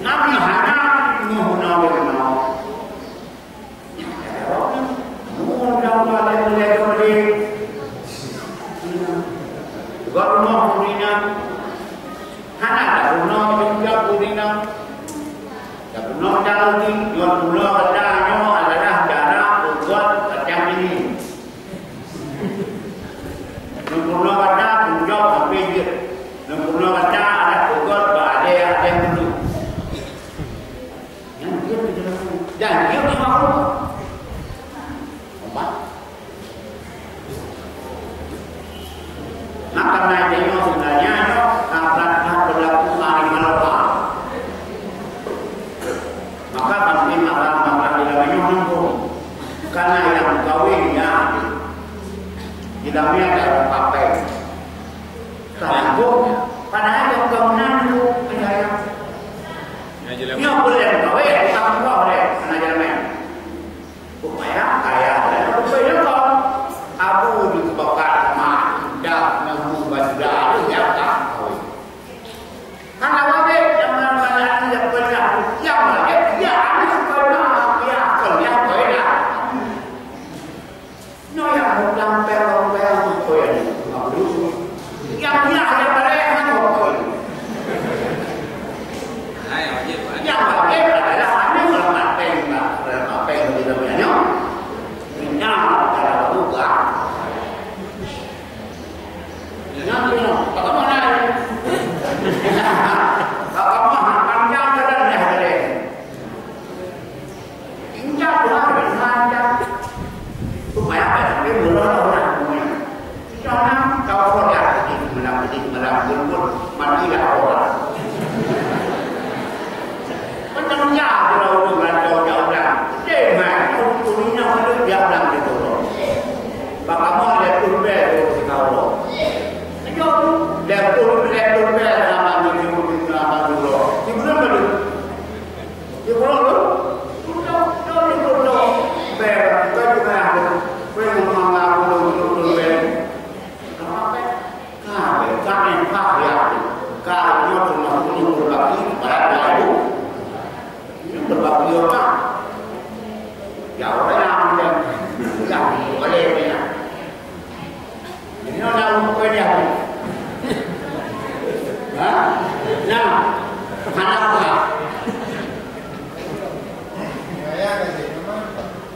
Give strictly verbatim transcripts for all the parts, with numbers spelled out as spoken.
Kami hana meuhuna beungoh. Mun kamu ada mulai kembali, buat rumah pun ingat. Hana ada guna juga pun ingat. Tapi nak cara ni, nyoe guna kata nyoe adalah cara buat macam ini. Nyoe guna kata tunjuk sampai je. Nyoe guna kata ada tugas bak ada yang ada dulu. Yang dia tidak, dan dia memang. Nampak? Maka naik tengok sebenarnya nyoe, hak-hak berlaku hari malam. Maka mungkin masalah-masalah di dalam nyoe nanggung. Karena yang kawin ya, di dalamnya ada pakai. Ka nanggung. Padahal yang kawin nanggung, percaya. Nyoe boleh kawin, bukan bukan boleh. Karena jangan main. Supaya kaya dan supaya lengkap. Abu di kebakar mak dah nemu benda tu yang tak tahu. Karena wajib zaman malam yang pernah yang wajib ya anak pernah ya pernah pernah. No yang hutang peng peng peng. Yang dia ada pada yang hutang. Yang wajib adalah anu lemak peng, lemak peng di dalamnya. Minta dalam buka. Jangan punya. Bagaimana? Bagaimana? Panjang jalan dah boleh. Injak Tuhan, injak. Supaya apa? Tapi mula orang punya. Jangan kau roda pedih malam, pedih malam, pun matilah orang. Macam ya, kalau orang rantau jauh dah. Deh, mai, kau punya mana dia bilang gitu. Bak kamu ada turbe tu si kau. Ayo, dia turbe, dia turbe sama ni, dia turbe sama dulu. Di mana mana? Di mana tu? Di mana tu? Di mana tu? Bèk, bèk di mana tu? Bèk ngomong aku tu, tu, tu, bèk. Apa, bèk? Ka, bèk, ka, eh, ka, ya. Ka, nyoe tu, nyoe tu, nyoe tu, bagi, barat, barat, ibu. Ini berbagi orang. Ya, orang yang, yang, yang boleh, ya. Ini orang bukan dia. Ha? Nah, mana orang?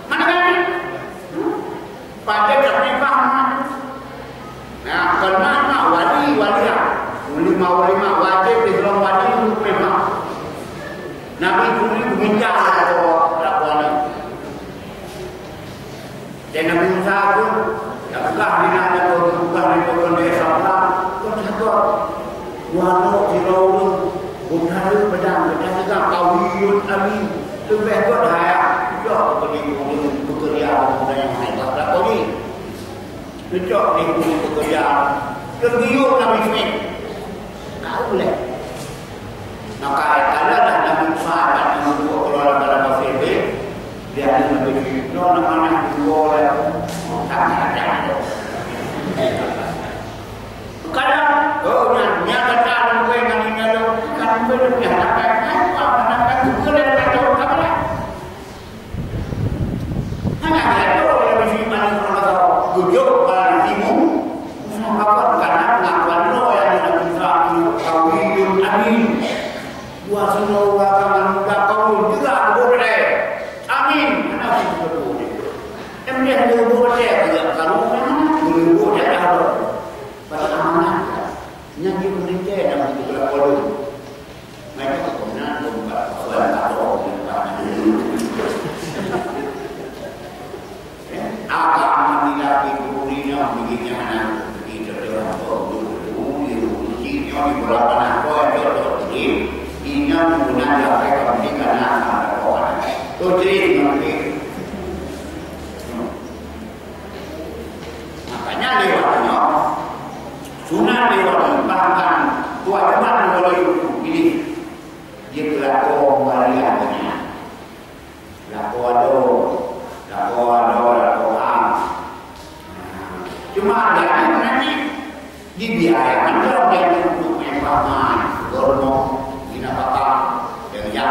Mana kan? Pada tak pernah. Nah, kena mak wali, wali ah. Ulama, ulama wajib di dalam wali ulama. Nabi tuli berbicara lakukan ni. Dan Nabi Musa tu, ya bukan dia nak ada bukan dia bukan dia sama. Kau cakap, walau Firaun, bukan dia pedang, dia cakap kawiyun amin. Lebih kuat haya, ya, bagi orang bekerja, orang yang hebat. Lakukan ni. Geucok di bumi peukeuja, geugiyok Nabi Shu'aib. Ka ulèe. Maka ayat Allah dah Nabi Musa akan menuju keluar dalam pasir. Dia ada Nabi Shu'aib. Nyoe nama nah dua orang. Tak ada. Kadang, oh, nyan, nyan kata orang lain yang tinggal tu, bukan orang lain yang nak kata, apa nak kata, bukan orang lain yang nak kata. Hana jatuh dalam bisi manusia masa gujok barang timu. Maka karena pengakuan roh yang dalam Islam ini kawiyun amin. Dua sinoe agama muda kaum juga boleh. Amin. Hana sih betul. Em dia boleh juga kalau memang boleh boleh dah. Pada amanah. Yang dia boleh dalam itu kalau Maka keturunan keempat, keempat, keempat. Agama bila diberinya begini anak kita telah berguru di rumah di bola panah kau yang jodoh di ina guna diapai kami karena anak kau. Tu jadi nanti. Makanya lewat nyoe, sunat lewat nyoe, bahkan tuan umat nyoe boleh pilih. Dia berlaku kembali adanya. Laku ada, laku ada, laku am. Cuma ada ni nanti dibiarkan dia untuk main paman, hormon, di nafkah, dan yang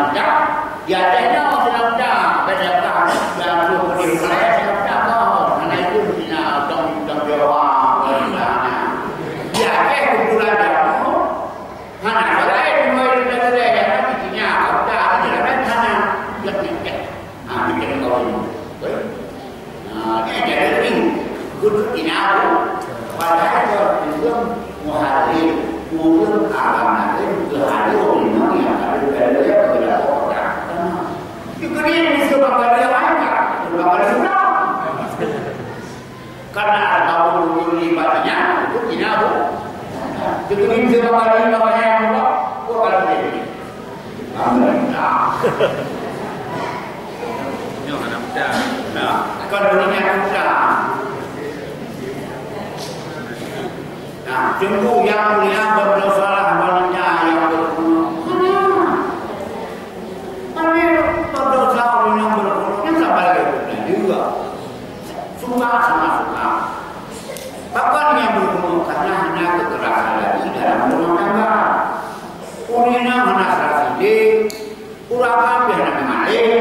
Sinamda, di ateueh nyoe Sinamda, beda kah, dan tu pedih mulai Sinamda kah, hana itu Sina, dong, dong Jawa, dong Jawa. Di ateueh kumpulan jamu, hana, soalnya itu mulai dari negeri, ya, tapi Cina, kau tak, ini lah kan hana, jak, jak, jak. Ha, itu jadi kaum. Betul? Nah, dia jadi lebih kudu inabu. Padahal kalau ureueng muhalil, ureueng agama lain, keuhalil memang yang ada dalil kepada orang. Itu dia yang disebut bangga dia lain, kan? Bangga dia sudah. Karena ada tahu dulu ibadahnya, itu inabu. Jadi, ini bisa bangga dia, bangga yang Allah, bukan dia. Alhamdulillah. Nyoe hana mudah. Nah, kon dunia mudah. Nah, sungguh yang mulia berdosalah wanita yang berbunuh. Tapi berdosa orang yang berbunuh ini sama juga. Suka sama suka. Bahkan yang berbunuh karena hanya kekerasan lagi dalam rumah tangga. Ureueng inong hana sira sideh, ureueng agam pih hana meumalée.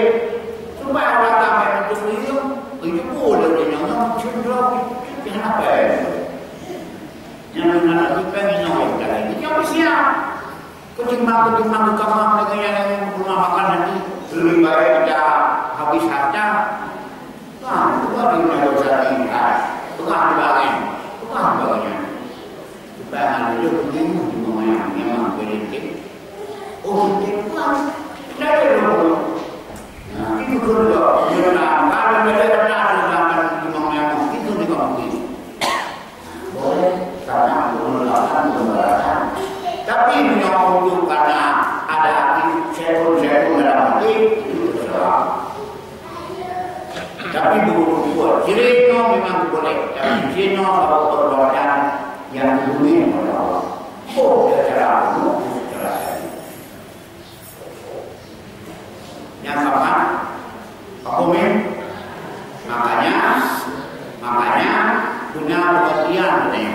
Supaya ureueng agam nyan teupeu, geujeuet lé ureueng inong nyan cit droe, cit hana peue. Nyang meunan lagèe péng inong nyang tadi, nyang peusiap. Keutimang-keutimang geukamang lagèe nyan, lagèe nyan, peurunoe makan nanti, leubeh baik dah habis harta. Nah, itu baru yang dosa tinggi. Peugah di bagian, peugah di bagian. Supaya aneuk cucu meunyoe memang memang politik. Oh, politik kuat. Tidak ada dulu. Nah, itu dulu. Kalau ada pernah memang memang itu juga mungkin. Boleh, karena mengeluarkan pembebasan. Tapi meunyoe untuk karena ada hati setan-setan dalam hati, itu terserah. Tapi buku-buku, jinoe memang boleh. Tapi jinoe kalau perbuatan yang dihuni oleh Allah. Oh, secara umum, secara syariat. Nyang keempat, hukum. Makanya, makanya, guna pengertian dunia.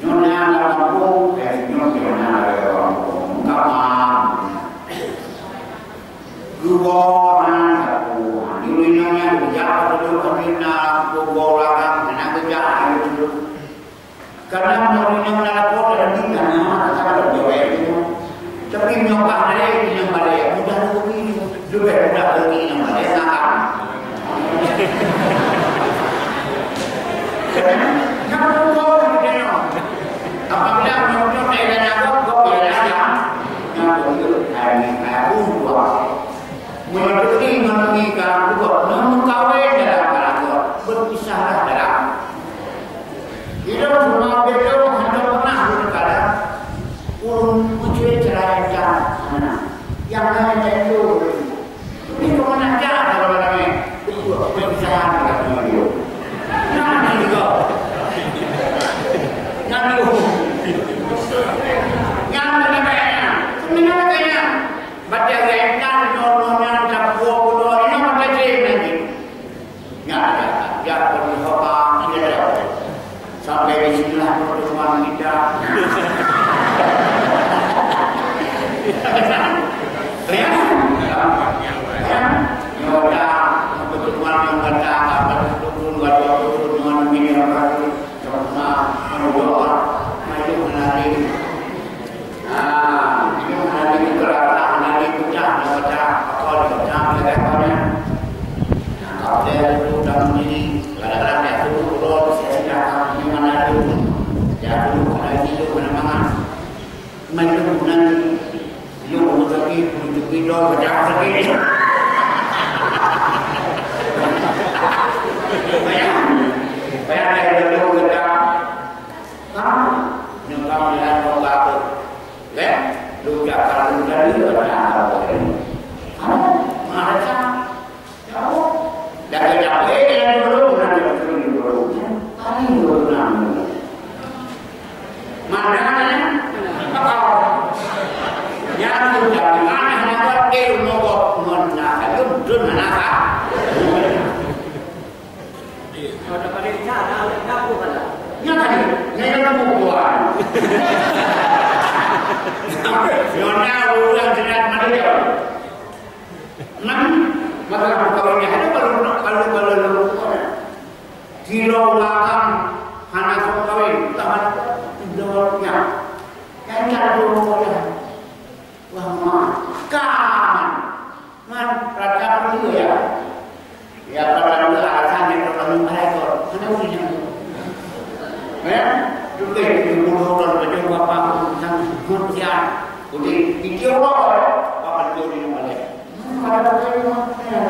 Nyonya dalam hukum, eh, nyonya dalam hukum. Kamar. Geuboh na sapeue, di ureueng inong nyan geujak padub anjeut na, geuboh ureueng agam na geujak anjeut. Karena ureueng inong na lapor dan di kana, ka lôn jaweueb. Tapi meunyoe ka hana lé inong balèe, mudah rugi. Leubeh mudah rugi inong balèe, na kan? Nyang geuboh ureueng inong. Apabila meunyoe na inan agam, geuboh inan agam. Nyang geuboh hai hai ureueng dua. Meunyoe teupeu ngon umi kalang keubah, ngon meukawen dalam kalang keubah, beupisahlah dalam. Ilôn teuma beutôi hana pernah lôn kalon ureueng meucue cerai dan hana. Nyang laén laén lôn. Tapi keu meunan jak dalam ramé, beupisah dalam ramé. Nyan juga. Nyan juga. Nyan juga. Sebenarnya Baca ayat nyan, nyoe-nyoe nyan, campur bunoe, nyoe mata cil nyan. Nyan, ya, ya, ya, ya, ya. Sampai di sinilah pertemuan kita. Ya, ya, ya. Nyoe dah pertemuan yang kata, apa, dua puluh dua, dua puluh dua, dua puluh dua, dua puluh dua, dua puluh dua. Nah, itu hana lé geukeu rata, hana lé peucah, hana peucah, apa lé peucah, lagèe apa nyan. Nah, ka udép laju tamong diri, kadang-kadang jak tundok uroe, sia-sia, nyoe hana lé, jak tundok Nah, itu mana mangan. Main tu bukan. Yo, sakit, sakit, sakit. Bayang, bayang, bayang, bayang. Ha? Nyoe ka meunan kong ka. Lé, lu cakap lu tadi ada apa? Ha? Marah. Jauh. Dah ke jauh, eh, yang dulu, bukan yang dulu, dulu. Paling dulu, nah. Mana, eh? Apa? Yang tu, jangan, eh, nak buat, eh, mau buat, mau nak, ayo, betul, mana, Kak? Nyan tadi, nyan nyang bubuan. Nyonya ureueng silat Maria. Nan, maka bukawan nyan ada kalau, kalau, kalau, kalau, kalau. Kilo makan hana sok kawin, tahan jawabnya. Yang jatuh ya. Wah, makan. Man, rata dulu ya. Ya, pada dulu alasan yang terlalu baik kok. Mana ujinya? Ya? Juga di bulu orang macam apa, sang hut siap. Uji, itu Allah, apa betul ini balik? Hmm, pada betul ini, ya.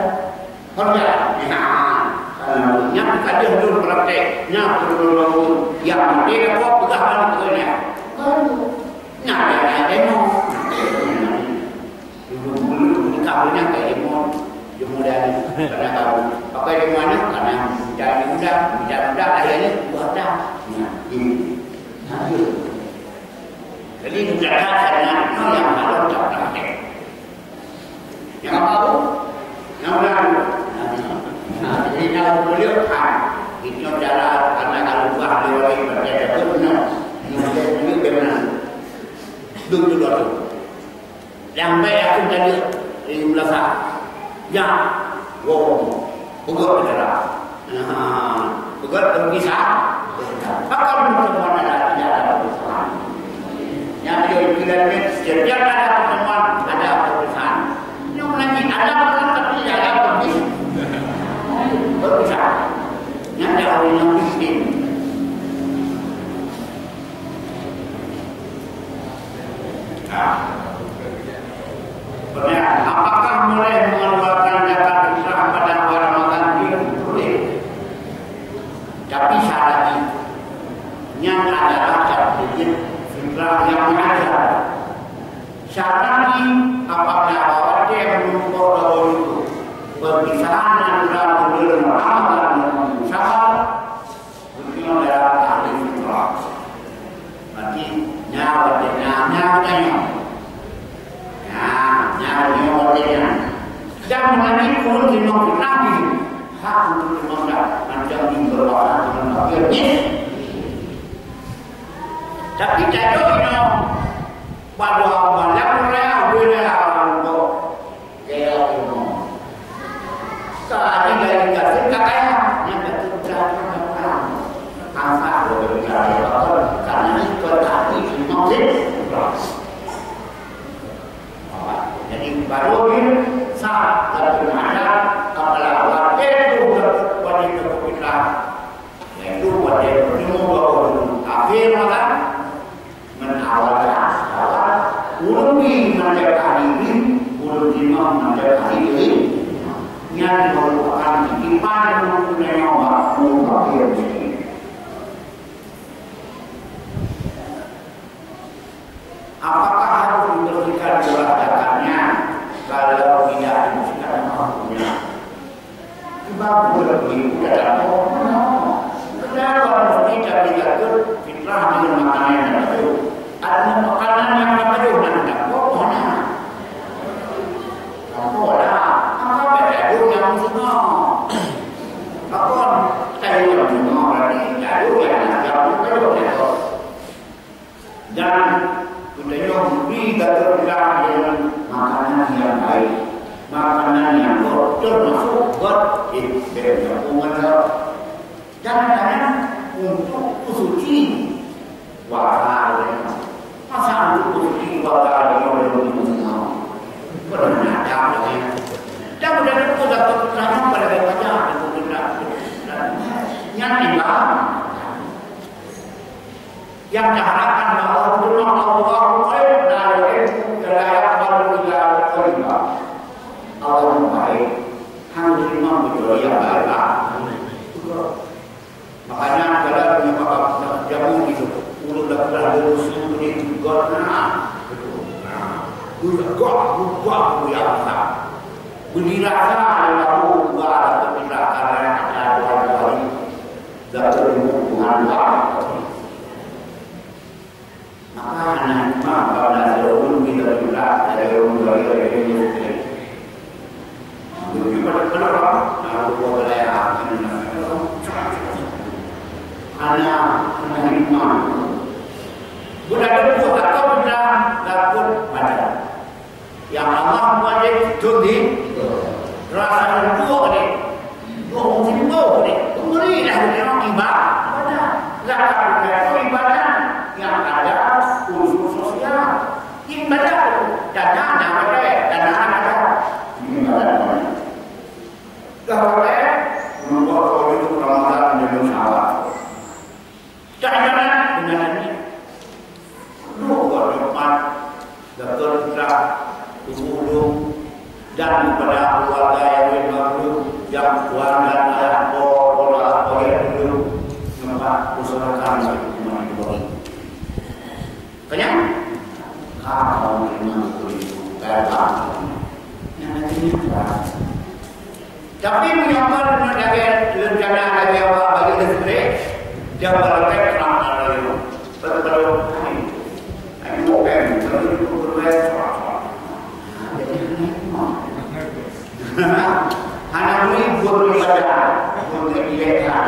Kerja. Ya. Kalau nyang ka deuh lôn praktek, nyang perlu lôn, nyang mati dah kok peugah balik ke dia. Baru. Nah, dia ada demo. Dulu-dulu, dulu kahwin nyang kayak demo. Demo dari, karena tahu. Pakai demo mana? Karena mencari mudah, mencari mudah, akhirnya buat dah. Nah, ini. Nah, itu. Jadi, mudah dah, karena itu yang harus tak praktek. Nyang apa tu? Nyang ulang. Nah, jadi nyang boleh kan. Itu cara karena kalau bah lewat ibadah itu benar. Ini benar. Duduk dulu tu. Yang baik aku tadi di belakang. Ya. Wow. Pukul bicara. Nah, peugah terpisah. Akan pertemuan ada, tidak ada perpisahan. Yang dia bilang ni, setiap ada pertemuan, ada perpisahan. Yang lagi ada orang tapi tidak ada perpis-, perpisahan. Yang dia orang yang miskin. Nah. Pertanyaan, apakah boleh mengeluarkan zakat fitrah pada awal Ramadan? Tidak boleh. Tapi syarat nyan adalah zakat fitrah yang wajar. Syarat nyan apabila awak dia menumpuk daun itu, perpisahan antara bulan Ramadan dan Syawal, Beutôi dalam ahli fitrah. Berarti nyawa dia, nyawa, nyawa dia. Nah, nyawa dia, nyawa dia. Dan melalui urut lima puluh nabi, hak untuk lima belas macam di beberapa macam kafir ni. Tapi tak ada yang pada malam raya, bila untuk Kaya ilmu. Tadi dari kasih tak kaya, yang betul-betul kaya. Angkat betul-betul kaya. Karena itu tadi ilmu sih. Jadi baru ni sah dan berhadap kepala wakil tu dapat wajib kita. Yaitu wajib bertemu dua orang kafir makan. Meuawai awai, ureueng bi manjeuet ahli jih, ureueng jinoe manjeuet ahli jih. Nyan merupakan titipan ureueng tuléh nyoe bak ureueng fakir miskin. Apakah harus dibersihkan beras zakatnya? Kalau tidak dibersihkan, apa hukumnya? Sebab budak ni budak dapur. Kenapa mesti cari takut fitrah dengan makanan yang baru? Ada makanan yang baru nak dapur mana? Apa lah? Apa beda yang semua? Apa? Saya yang semua berarti jauh yang nak jauh, jauh, jauh. Dan geutanyoe bri gata peugah deungon makanan nyang baik, makanan nyang gét, teumasok gét, eh, bék meujaku ngon gét. Dan kadang untuk peusuci kuasa ureueng. Masa untuk peusuci kuasa ureueng, ureueng nyoe? Pernah ada ureueng. Dan udah tentu dapat tanya pada baca, nyan ibarat. Nyang taharapkan bahwa Allah Taala khair, la yuhibbu, la yaqbalu illa thayyiba. Allah baik, hana terima kecuali yang baik lah. Makanya, kalau punya papa jamu gitu, urut dah pernah lulus itu di juga, nah, juga, juga, juga, ya, berdiri rasa, lalu buat, berdiri rasa, ada dua hari. Zat teumeubuhan Tuhan. Maka hana hikmah banda sireuleueng bila-bila dari ureueng bagi dari dunia. Begitu pada pada orang, nah, dua belah, hana, hana hikmah. Budak itu atau benda takut pada. Nyang Allah muwajib teuntèe rasa duek tadi. Duek meusimbôh tadi. Peubri lah ureueng ibadah. Zakat bukan ibadah. Nyang ada unsur sosial. Ibadah tu dana na ada, dana na ada. Ibadah. Dah ada, membuat orang itu Ramadan menjadi salah. Kadang-kadang dengan ini, dua buah nikmat, zakat fitrah, tubuh ulung, dan kepada keluarga yang lebih makhluk, yang tuan dan ayah, po, pola, ayah dulu, tempat usahakan umat itu. Kenyang? Kamu memang kulit, kamu. Yang nanti ini. Tapi meunyoe kon lagèe rencana lagèe awak bagi listrik, jaweueb lagèe terang lagèe nyoe. Beutôi, beutôi. Hai, hai, bukan, kalau itu beutôi, hana bri buet ibadah, buet ibadah.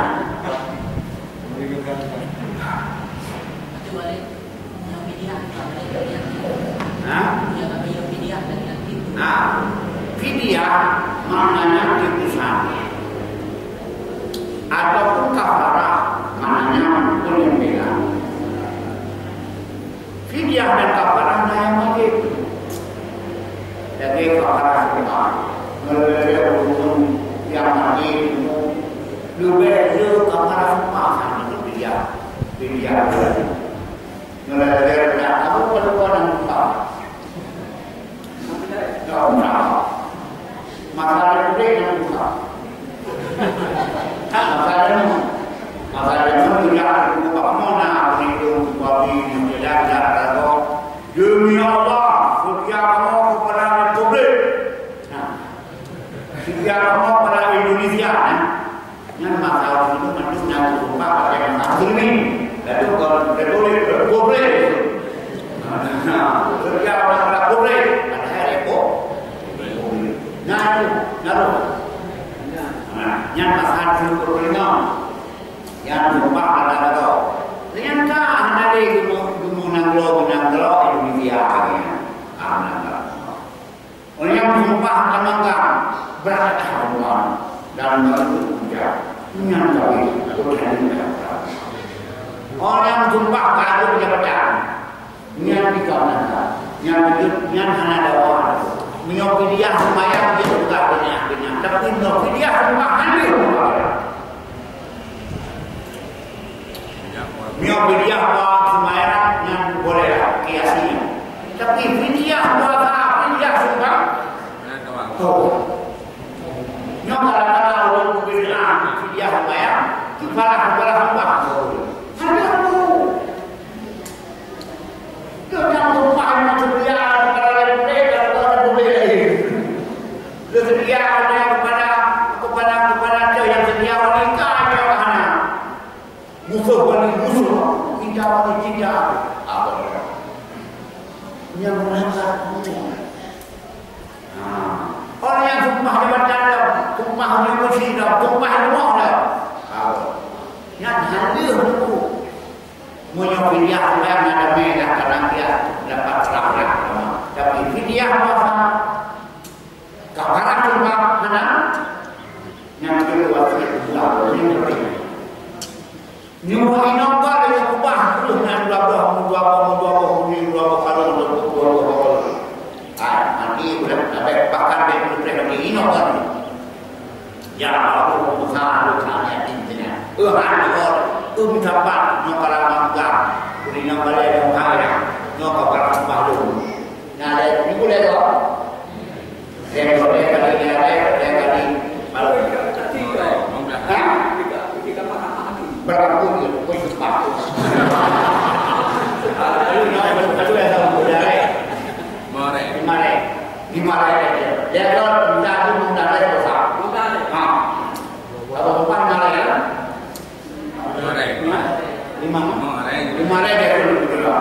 Ha? Nah, fidyah maknanya tebusan. Ataupun kafarah maknanya penyembelan. Fidyah dan kafarah na nyang wajib. Jadi kafarah sumpah. Meuleueh ureueng nyang mati, leubeh jeuet kafarah sumpah, hana fidyah. Fidyah. Nyoe lagèe-lagèe, kamu perlu orang buka. Enggak usah. Masalah gede yang buka. Masalah ni. Masalah ni, tidak buka mana, begitu, babi, tidak, tidak, tidak. Demi Allah, setia kamu kepada Republik. Nah, setia kamu kepada Indonesia, nah. Nyan masa itu mandum nyang sumpah pakai masa ini. Lalu kalau boleh, boleh. Nah, kerja orang tak boleh. Padahal repot. Nah, itu, nah, nah, nyan masa itu pertama. Yang sumpah ada kata. Ternyata hana lé gemu, gemu nanglo, nanglo Indonesia. Ah, nanglo. Orang yang bersumpah akan mangkang, berat akan rumah, dan menuntut hujan. Nyan kawin, Tuhan yang berkata. Orang yang bersumpah baru jabatan, nyan di kawanan, nyan di, nyan hana dawa. Meunyoe fidyah sembahyang, dia juga banyak, banyak. Tapi meunyoe fidyah sembahyang, dia juga banyak. Nyoe fidyah bak seumayang nyan boleh lah, kiasi nyan. Tapi fidyah puasa, fidyah sumpah, oh. Nyoe kadang-kadang ureueng beubilang fidyah seumayang, kifalah, kifalah sumpah. Ada tu. Teuntang tumpah nyang seutia kepada lelaki, kepada lelaki lain. Seutia hanya kepada, kepada, kepada yang seutia wanita, yang hana. Musuh wali musuh, cinta wali cinta. Apa dia? Yang melanggar hukum. Ha. Orang yang sumpah jabatan dah, sumpah universiti dah, sumpah ilmu dah. Ha. Yang hadir hukum. Meunyoe fidyah ureueng nyang damé dah, karena dia dapat terang-terang. Tapi fidyah puasa, kafarat sumpah hana, nyang keudua, fidyah puasa, nyang keudua. Nyoe inoe ka lheueh ubah terus nyan dua boh, dua boh, dua boh, dua boh kalon, dua boh, dua boh kalon. Ah, mati udah, sampai bahkan dia putih lagi inoe ka. Ya Allah, usaha lu hanya intinya. Eh, hati orang, eh, minta ban, nyoe kalau mangga. Ingat balik dong hai, nyoe ka barang sembah lôn. Nah, lé minggu lé kok. Lé kok, lé kali, lé, lé, lé kali. Malu. Hah? Berapa pun dia, pun sembah. Lalu nyoe, lalu, lalu, lalu, lé. Lima ré. Lima ré. Lé kok, minta aku minta ré besar. Ha. Kalau empat lima ré, ya? Lima ré. Lima, lima. Lima ré. Lima ré dia tu, dia tu.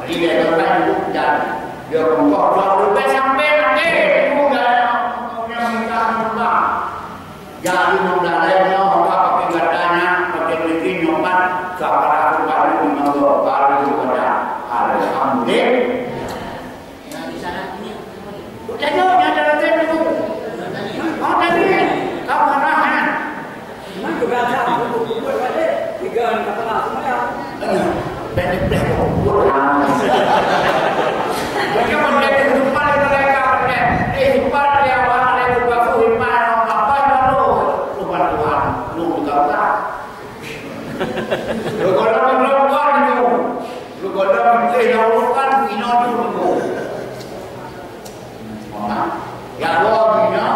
Jadi dia tu kan hidup dan dia pun kok dua puluh sampai nanti. Itu dah orang minta minta. Jadi mudah-mudahan nyoe apa pakai katanya, pakai bikin nyopat, siapa aku baru menunggu, baru kepada. Alhamdulillah. Bukan nyoe nyang ada lagèe tu. Oh, tadi. Kau marah, ha? Memang tu rasa aku buat balik. Tiga ni kata lah, semua. Pendek deh. Mereka pakai tu, sempat ada mereka pakai. Eh, sempat dia, wah, ada tu, bagus, sempat, apa, baru. Tuhan, Tuhan, lu, kau tak. Lu, kalau, lu, lu, lu, lu. Lu, kalau, lu, eh, lu, kan, inoe, lu, lu. Ya Allah, dunia.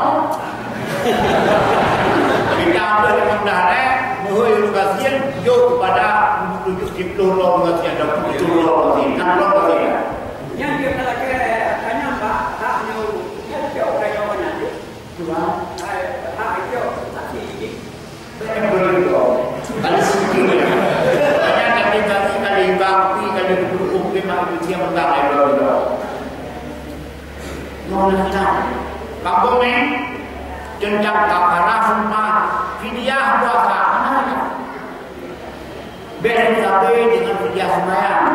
Kita ambil limong belas hari, muhôi ureueng gasien, jok kepada tujuh puluh lom gasien, atau tujuh puluh lom gasien, enam lom gasien. Yang dia nak tanya, Pak, hak nyoe, hak nyoe, hak nyoe. Cuma, hak nyoe, tak sih. Kali sikit. Hanya kali, kali, kali bangkui, kali berhukum, memang itu dia mengganggu. Nyoe na kitab. Kampung ni, tentang kafarah sumpah, fidyah puasa. Bèk sabe dengan fidyah sembahyang.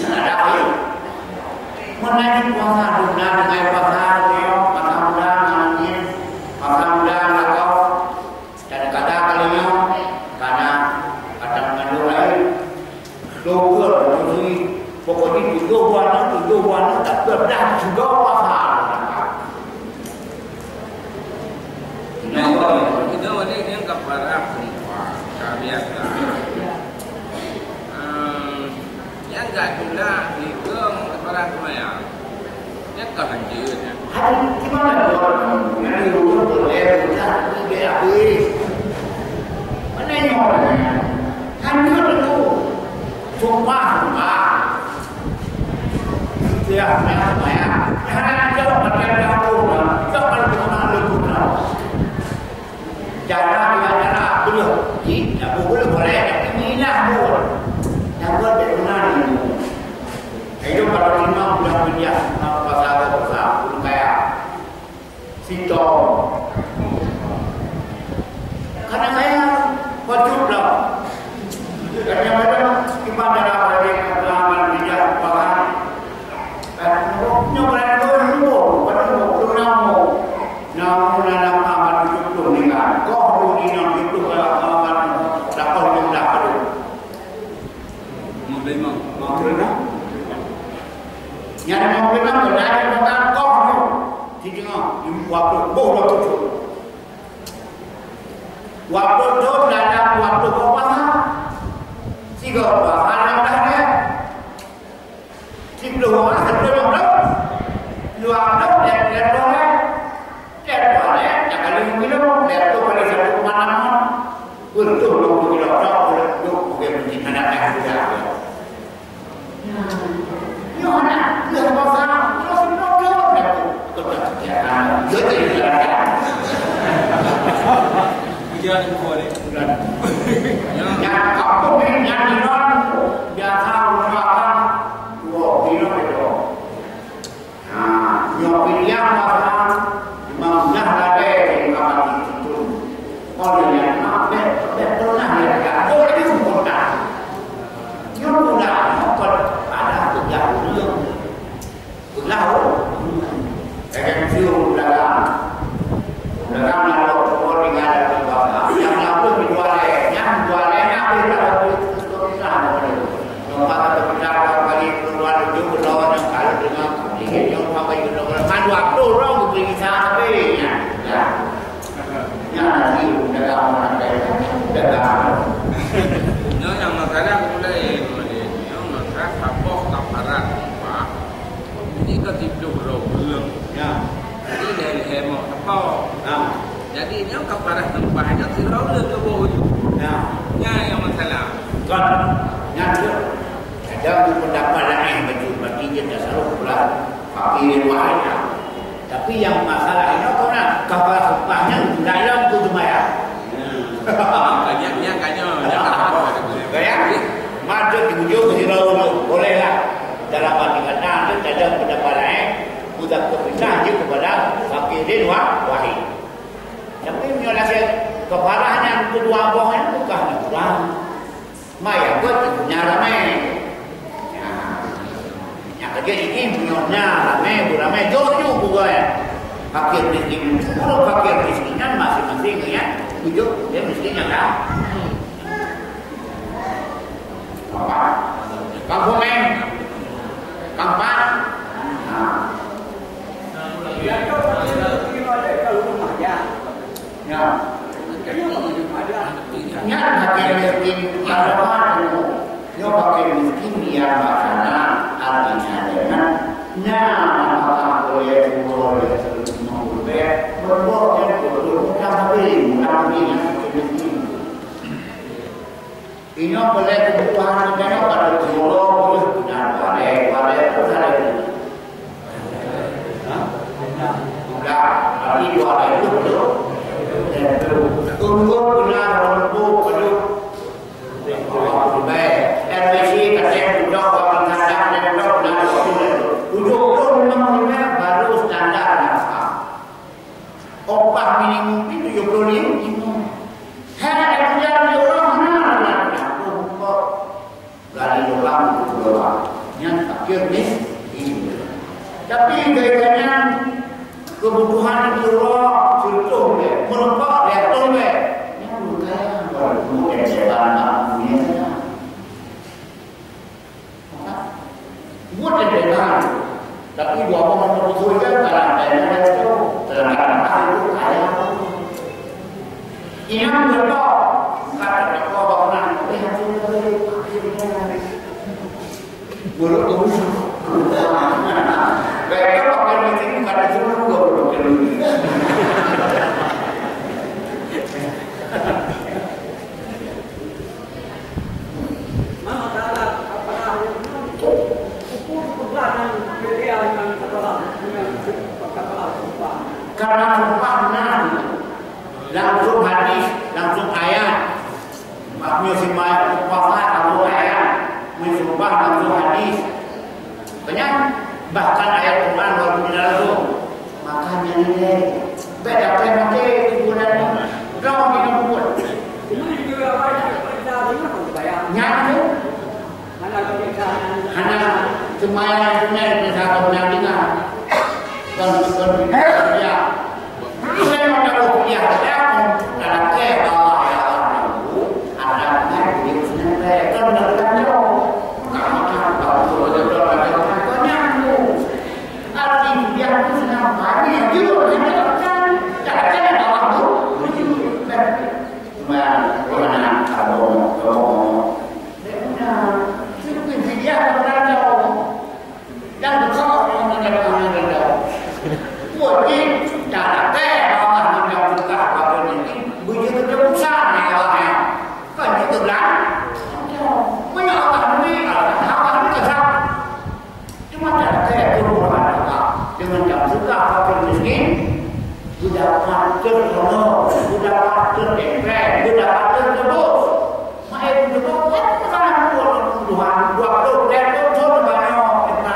Nah, ada ayo. Meunajih puasa, dum na dengan puasa, puasa muda, nangis, puasa muda, lakau. Dan kata kali nyoe, kana akan mengandung air. Doktor, doktor, pokoknya tujuh bulan, tujuh bulan, tak pernah juga puasa. Nah, itu, itu, ini yang kafarah sumpah, ka biasa. Ehm, Nyang gak tula, tiga meukeubara seumayang. Nyang ka hanjeuet nyan. Hai, gimana tuan? Nyang di rumah boleh, udah, udah habis. Mana nyoe? Hanjeuet tu. Sumpah, sumpah. Ya, ya, ya. Hana jawab, macam dah aku, dah. Jawab, macam mana lu, dah. Cara dengan cara beuloh. Ji, nabôh beuloh boleh, tapi meuinah beuloh. Nyang buet bèk meunan ilmu. Hidup kalau lima bulan kuliah, na pasal dosa, ureueng kaya. Sitong. Karena kaya, wajib lah. Kadang-kadang iman dalam bagi pengalaman bijak, paham. Eh, nyoe bulan dua ribu, pada dua puluh enam. Namun dalam amat tujuh puluh meninggal. Koh dua puluh enam itu kalau amat dapat jumlah tu. Lima puluh lima. Lima puluh enam. Yang lima puluh enam tu dari kota koh tu. Di tengah, di dua puluh, boh dua puluh. Dua puluh tahun dalam dua puluh puasa. Tiga puasa enam belas hari. Siploh orang, siploh lima belas. Dua belas, lima belas orang. Lima belas orang, ya kali lima kilo. Lima belas kali satu koma enam. Betul, dua puluh kilo. Tak boleh duduk, bukan mungkin anak yang muda. Nyoe na, nyoe basa, nyoe sinoe nyoe. Kota sekian, nyoe jadi jalan. Hujan semua ni. Nyang kampung ni, nyang di luar, biasa merupakan dua kilo itu. Nah, nyoe pilihan basa, memang dah lagèe di kamar itu. Oleh yang nak, bèk, bèk pernah ya, tak boleh pun tak. Nyoe pula, nyoe pun ada kerja dulu. Pula, oh. Kadang siung dalam. Dalam lalu, oh, dengan dalam basa. Yang lalu di luar, eh. Yang luar, eh, yang di dalam itu, itu, itu, itu, itu. Nyoe pun kata kita, kalau bagi keluar itu, keluar yang kalau dengan, sedikit, nyoe pun bagi keluar. Kan dua puluh orang. Dan pendapat laén bacut, berarti dia tak salah pula. Fakir wahai. Tapi yang masalah ini kau nak, kafar sumpah nyan tidak hilang tu sembahyang. Banyak, banyak, banyak. Banyak. Macam di ujung, di bawah tu. Boleh lah. Dalam arti kata, ada pendapat laén, udah kepindah je kepada fakirin wa-, wahid. Tapi meunyoe lagèe kafarah nyan keudua boh nyan bukan kurang. Maya buet nyan ramé. Nah, nyang ka jeuet ini meunyoe nyan ramé, beuramé, jok ju bukai. Fakir miskin, ureueng fakir miskin nyan masing-masing nyan, tujoh dia miskin nyang ka. Kampung, eh? Kampung? Nah. Ya. Nyan fakir miskin nyang lemah tu. Nyoe fakir miskin nyang makanan, artinya dengan nyan maka boleh dua, boleh lima puluh, berbuat dan dua puluh, bukan habis, bukan habis, fakir miskin. Inong boleh kebutuhan kita nyoe pada pulo puluh dan balai, balai pun ada. Hah? Sudah, tapi dua balai itu belum. Dan belum. Tunggu benar untuk belum. Belum. L P C kata budak orang kandang dan budak benar. Tujuh puluh lima menit baru standar nafkah. Upah minimum pih tujuh puluh lima. Hai, ada kerja di orang, mana ada kerja? Gali orang, tujuh puluh orang. Nyan fakir miskin. Tapi gaya nyan kebutuhan di orang, contoh dia, merokok dia, tolong dia. Nyan bukan, walaupun dia setan, dunia. Buet lé Tuhan. Tapi dua boh moto beutôi kan, kadang-kadang ada tu, kadang-kadang ada tu, kaya. Inong beutôi, kata deungoe bangunan, eh, hati-hati, akhirnya. Buruk tu. Baik, kalau orang miskin, kata dulu, dua puluh kali. Karena sumpah na, langsung hadis, langsung ayat. Meunyoe simai sumpah langsung ayat, meunyoe sumpah langsung hadis. Banyak, bahkan ayat Quran walaupun tidak langsung. Makanya nilai. Beda pen maté hiburan. Kau di buat. Nyan tu. Hana sembahyang sunat bisa kau nak dengar. Kon, kon, ya. Saya mau tahu kuliah, saya mau dalam kaya Allah, ya Allah. Ada dengan kuliah sunat, saya kan nak tanya. Kamu tak tahu, betul, betul, betul, betul, betul, betul. Arti kuliah tu senang, banyak juga yang tak tahu. Tak ada yang Allah tu. Cuma, cuma nak tahu, tahu. Nah, sifat dia orang tahu. Dan beutôi orang meunyoe orang meunyoe. Buet jih, cara teh Allah meunyoe buka bak nyan, beujeuet keu teupusat nyan Allah nyan. Kon jeuet keu beulan. Meunyoe Allah meunyoe, Allah meunyoe keusah. Cuma cara teh turun Allah dengan cara sedekah fakir miskin, sudah patut tolong, sudah patut dempet, sudah patut tebus. Main beutôi, kan, bukan buat Tuhan, dua puluh ribu tu banyak, kita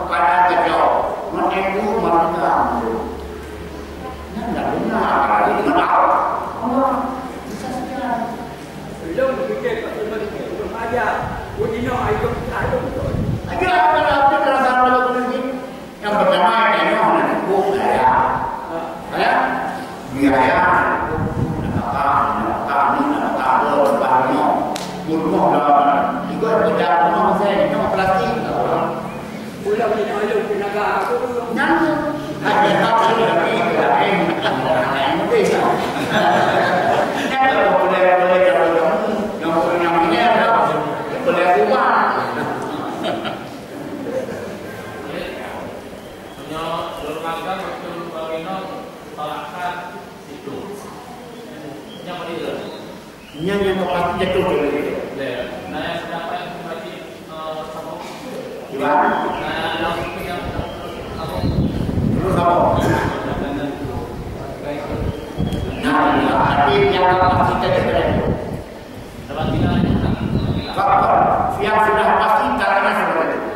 pada kacau. Main itu, main itu. Nyan dah benar, apalagi dengan Allah. Allah, bisa sekian. Belum dipikir, pasti berpikir, belum ada. Bunyi no, ayo, ayo, betul. Ayo, apa, apa, perasaan Allah begini? Nyang peutama, tanyoe hana cukup biaya. Ya? Biaya hana cukup. Nafkah, nafkah ni, nafkah tu, nafkah nyoe. Peurumoh dah, juga tidak pernah saya, nyoe plastik, tak pernah. Pulang ni, ayo, tenaga aku tu. Nyan tu. Ada tak ada lagi, lain. Lain mungkin. Nyan kalau boleh, boleh, kalau kamu, yang pernah punya, boleh rumah. Meunyoe lôn mantong beutôi bagi nyoe, tolak that situ. Nyoe bagi lôn. Nyan nyang ka pasti jatuh dari dia. Lé, na nyang pendapat meukaji, eh, Terus apa? Nah, tapi yang pasti tadi berapa? Yang sudah pasti tangannya seperti itu.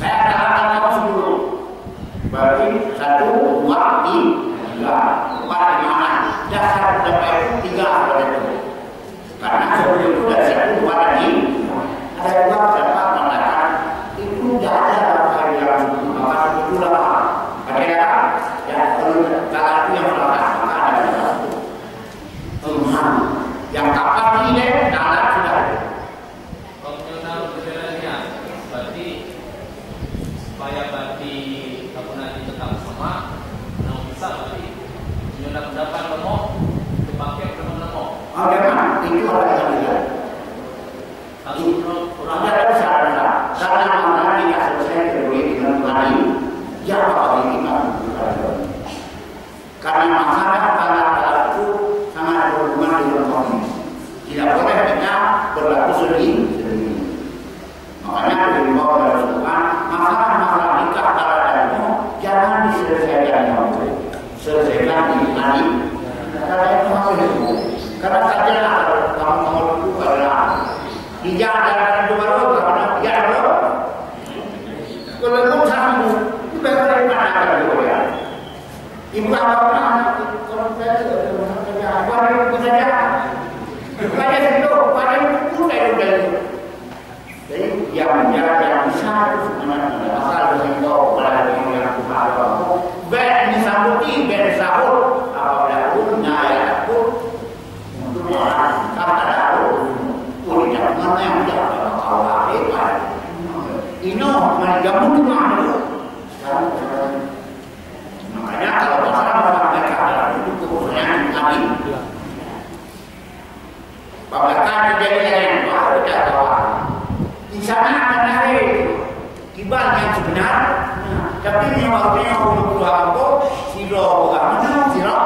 Saya katakan kamu sepuluh. Berarti satu, dua, tiga, empat, lima, enam. Dasar pendapat itu tiga seperti itu. Karena sebelum itu dari satu, dua, dan tiga. Ada dua pendapat mengatakan itu tidak ada dalam Al-Quran, maka itu ulama. Ada yang, yang kalau itu yang salah, maka ada yang salah. Tuhan yang kapan ini dalam sudah ada. Kalau kita udah jalan niat, berarti supaya berarti kamu nanti tetap sama, nah, bisa berarti. Nyonya pendapat kamu, dipakai teman kamu. Bagaimana? Itu adalah pilihan. Kalau menurut orang ada syarat, karena mana tidak selesai kedua dengan Tuhan ini, siapa orang ini? Karena masalah talak-talak itu sangat berhubungan dengan kondisi. Tidak boleh kita berlaku sendiri-sendiri. Makanya diimbau oleh Rasulullah, masalah-masalah nikah talak dan itu jangan diselesaikan dengan baik. Selesaikan di hari. Karena itu masih itu. Karena saja kalau kamu mau itu adalah tidak ada itu baru karena tidak ada. Kalau itu satu, itu baru dari mana akan digoyang? Ibu apa pernah anak orang tua itu ada orang kerja, orang yang bekerja. Bukannya sentuh, bukannya itu pun dari dari. Jadi yang menjaga yang bisa itu sebenarnya asal dihimbau kepada orang yang Tuhan. Baik ini sambut, baik sahur, apabila pun naya pun untuk orang tak ada pun tidak mengenai yang tidak Allah hebat. Ino mari kamu dengar dulu. Sekarang Makanya kalau masalah-masalah mereka adalah itu keputusan yang kami. Apabila terjadi yang baru kita tahu. Di sana akan ada kiban yang sebenar. Nah, tapi yang waktunya orang tua aku, silo orang mana, silo.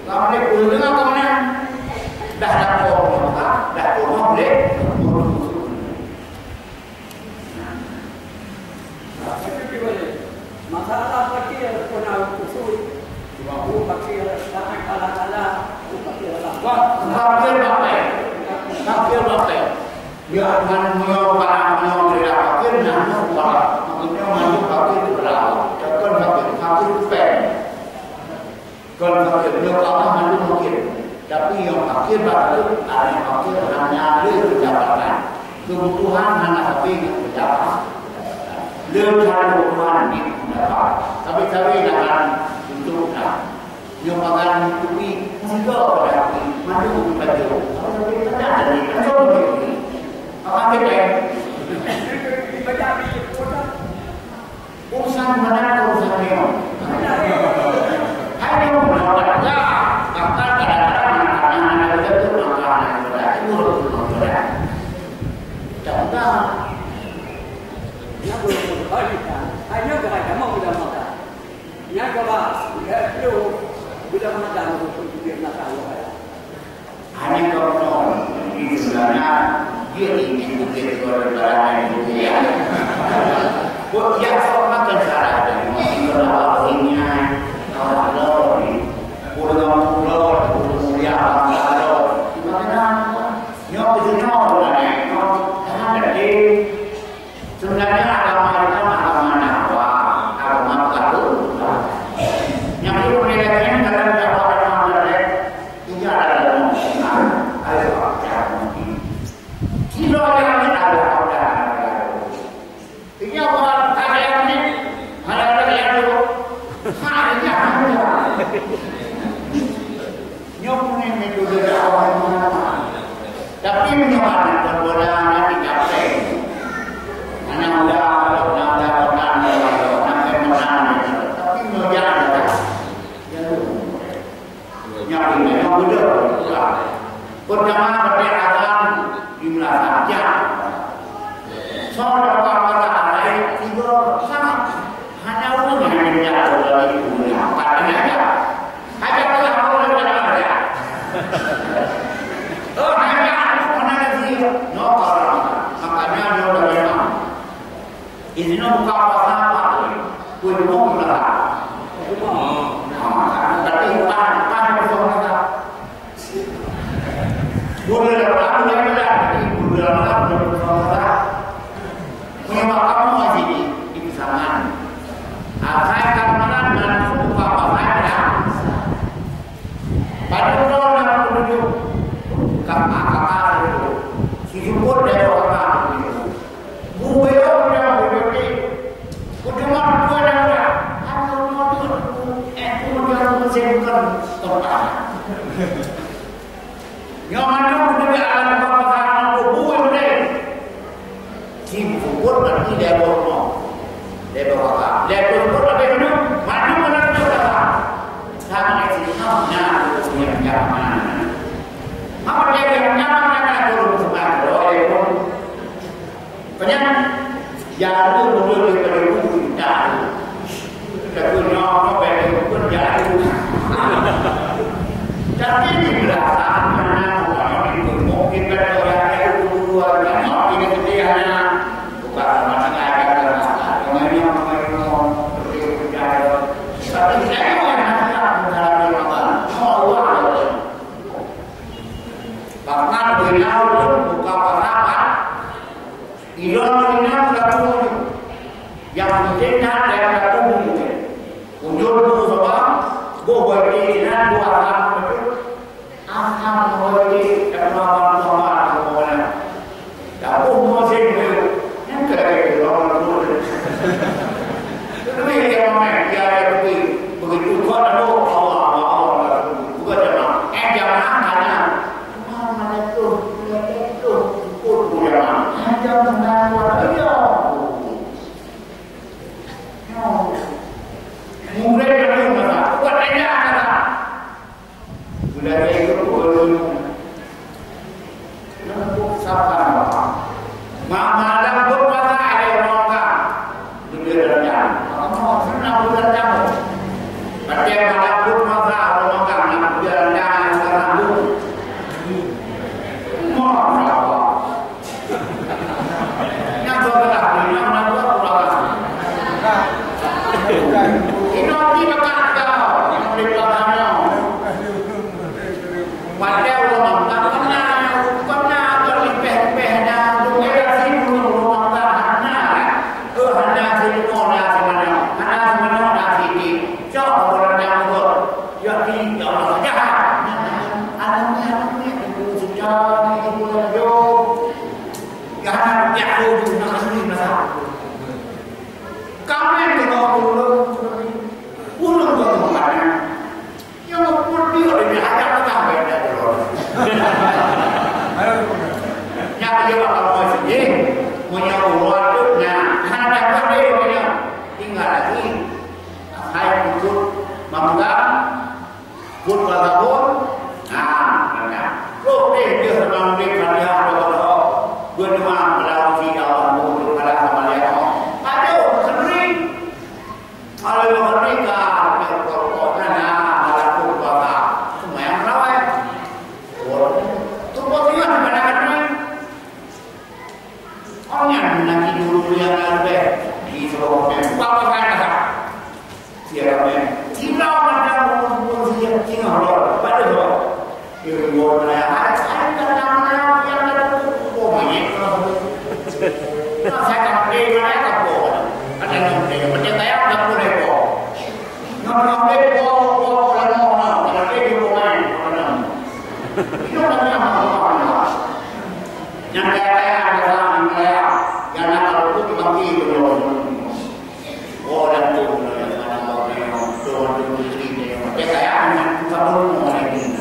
Kamu boleh dengar kamu nak. Dah dapat orang dah cuma boleh. Masalah fakir pernah kusui, waktu fakir sangat kalah-kalah, fakir lapar. Fakir bapai. Fakir bapai. Ya, kan meunyoe para meunyoe fakir, nah, meunyoe para. Maksudnya, meunyoe fakir itu berapa? Bukan fakir, fakir itu pen. Kon fakir, nyoe ka Allah mandum mungkin. Tapi nyang fakir bacut, hana fakir hana le pendapatan. Kebutuhan hana habéh ngon pendapatan. Le that kebutuhan di pendapat. Tapi kawin akan untuk dah. Nyoe pagan tupi, tiga pada tupi, mandum baju. Apa tapi tak ada ni, kan kau ni. Apa kita? Urusan mana urusan dia? Hanya mendapat dah, bahkan kadang-kadang anak-anak ada betul makanan berat itu betul berat. Tak mudah. Dia belum kembali kan? Hanya kepada mau mudah makan. Yang kebal, dia belum mudah makan untuk dia nak tahu. Hanya kau nol, di sebenarnya dia ingin bukit keluar dari barang yang dia. Buat dia kau makan salah dan mungkin kalau awalnya awal lor ni, pulang pulang, pulang mulia, bangsa lor. Gimana? Nyob itu nol, bukan nol. Jangan jadi Sebenarnya agama Islam agama dakwah, agama baru. Yang itu penilaian dalam dakwah agama lain, tidak ada dalam Islam. Ayo, jangan mungkin. Tidak ada yang ada. Ini orang kaya ini, hanya ada yang dulu. Hanya ada. Nyoe puneng metode dakwah ulama. Tapi meunyoe aneuk muda nyang dicapai, aneuk muda, aneuk muda, aneuk muda, tapi meunyoe jak ada, nyang ini memang betul. Pertama, pakai azan di meunasah, jak. Soe dapat pahala laén tiga sama. Hana ureueng nyang meujak lom itu meunyoe pat tenaga. Hajat Allah ureueng dalam hajat. Oh, hajat aku hana lagi. Nyoe orang. Makanya nyoe dari mana? Di sinoe buka puasa apa? Kue bumoe lah. Ha, tapi pan, pan buka puasa. Bulan Ramadan mulai bulan, jadi bulan Ramadan bulan puasa. Punya makamu masih di, di pesangan. Asai Ramadan bantu buka puasa ya. Padahal dalam petunjuk kata-kata itu, si syukur dari orang itu. Bubé orang yang berbeda. Kuteuma dua orang. Aku mau tu, eh, aku mau tu, saya bukan tempat. Nyoe mandum kuteuma alam bangsa, aku bukan betul. Sim syukur tapi dia boh mo. Dia boh apa? Dia boh syukur tapi mandum, mandum alam bangsa. Sama itu, nah, nah, itu yang jangan. Apa dia yang jangan, nah, nah, turun semangat, oh, dia pun. Keunyan, jaru mulut daripada guru, jaru. Tapi nyoe, nyoe bèk dikheun jaru. Tapi di beurasaan mana orang itu mungkin kan orang itu dua, nyoe ini setia na. Bukan sama sengaja kan. Nyoe, nyoe, nyoe, nyoe, seperti itu jaru. Tapi saya yang hanya mengalami makan. Nyoe Allah. Bahkan beliau pun buka pasangan. Ilôn meunyoe pelaku nyang penting that dan pelaku mungkin. Ujoe bu saban, boh bagi inan dua asam betul. Asam bagi dan lawan Tuhan Tuhan. Dah boh musim tu, yang kena ilôn tu. Tapi dia ramai, dia ada bagi begitu kuat lalu Allah, Allah, Allah. Bukan jamaah. Eh, jamaah hanya. Mana tu, mana tu, ikut ulama. Hanya mengaku dia. Murid yang mana? Buat tanya mana? Sudah ikut ulama. Sabar. Ma-, malam pun masa ada orang ka. Betul dan jam. Kamu senang betul jam. Berarti malam pun masa orang ka. Nak betul dan jam, sekarang tu. Masya Allah. Nyang sebelah ni, nyang nak buat pulangan. Ini nanti makan kau. Ini di belakangnya. Padahal ureueng mantong, pernah, pernah, pernah, lipeh-lipeh, hana, lipeh, hana, hana, hana, hana, hana, hana, hana, hana, hana, cok, ureueng nyang ureueng, ya, ini, ya Allah, jahat. Anak ni, anak ni, ibu sejak, ibu laju. Ya, anak ni, aku, nak, ini, nak. Kami, kalau ureueng, ureueng, kalau ureueng, Nyang peudiek lé hajat peugah bèk that keudroe. Nyang lewat kamoe sini, meunyoe uroe teuk na, hana that padé meunyoe. Tinggai lagi. Hai peucut mamegang, peucut basabon, na, na. Roh deh, deh, seunang deh, Fatihah, doa-doa. Beuneuang beulau si Allah, mulut pada sama lihat. Aduh, sendiri. Kalau merdeka, pokoknya na, malam tu puasa. Sembahyang tarawih. Oh, tu posisi mana kan? Orang yang nanti dulu yang ada di seluruh dunia. Apa kan? Siapa kan? Cina macam pun siap Cina loh. Pada loh. Ilmu meunayah, hai, hai, kata meunayah, yang ada tu, oh, monyet tu. Nah, saya tak boleh meunayah, tak boleh. Ada yang boleh, macam saya tak boleh, kok. Yang boleh, kok, kok, kalau mau, nah, kalau dia, dia boleh, kalau nak. Itu namanya apa, apa. Yang kaya, kaya, ada orang yang kaya, yang nak kalau tu, dibagi, tu, Oh, dan tu, dia kaya, bukan orang lain.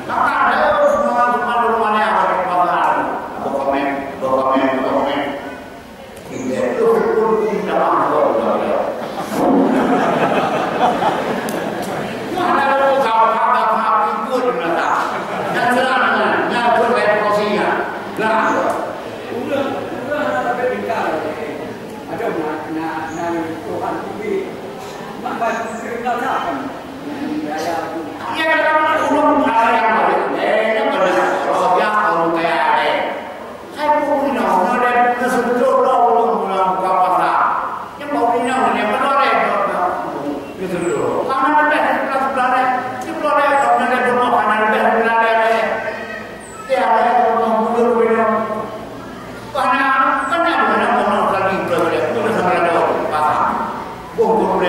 Maka ada semua, semua rumah yang ada kekuasaan. Apa komen, apa komen, apa komen. Hingga tu pun kita mahu tahu. Mana ada kau, kau, kau, kau, ikut, kata. Dan serangan, nyabut dari posisinya. Nah, Ureueng, ureueng hana leubeh tingkah lagèe nyan. Adoh na, na, na Tuhan teubiet. Mak bantu keuneuk rasa kan. Nyan raya tu. Iya, kan ureueng kaya. Eh, nyan beuna. Roh jak ureueng kaya, eh. Hai pun inoe, nyoe dan neuseudoh roh ureueng.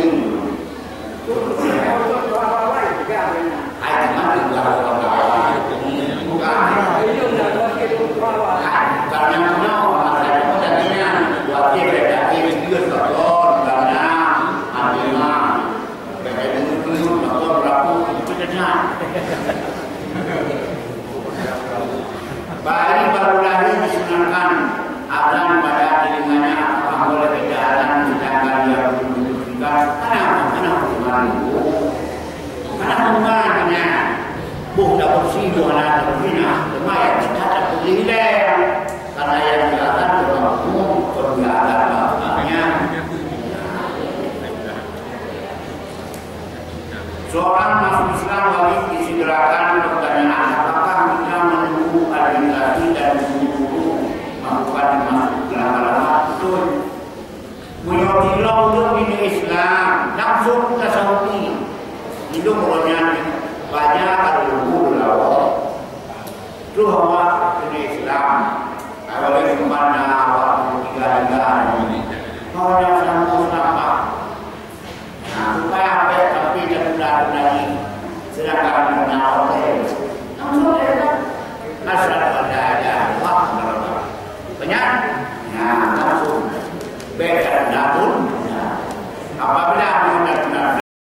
Hai, teuma teupeugah lé ureueng laén. Bukan. Hai, bukan nyang keunoe, maksud nyoe lagèe nyan. Watèe bèk dakri geujeuet pakon, bukan nyan. Hati mah. Bèk dakri geujeuet pakon, beurapuk, itu saja. Bayi baru lahir disunahkan azan pada telinganya, apakah boleh kita azan sedangkan dia belum disunahkan? Mana, mana hubungan itu? Mana hubungannya? Boh tak bersih, boh anak tak bersih, nah, cuma yang kita tak boleh hilang. Karena yang diazan orang umum, kalau diazan bapaknya. Seorang masuk Islam wajib disegerakan pertanyaan, apakah kita menunggu administrasi dan guru-guru melakukan masuk lama-lama? Betul. Meunyoe sidroe ureueng di Islam, langsung tasawufi. Hidup ureueng nyan banyak kalau guru lawa. Terus awak kena Islam. Awak lagi kemana awak tiga-tiga ni. Kau dah sanggup nampak. Nah, supaya sampai tertunda-tunda ini. Sedangkan menawar saya. Langsung saya kata, "Asyhadu an la ilaha illallah." Banyak.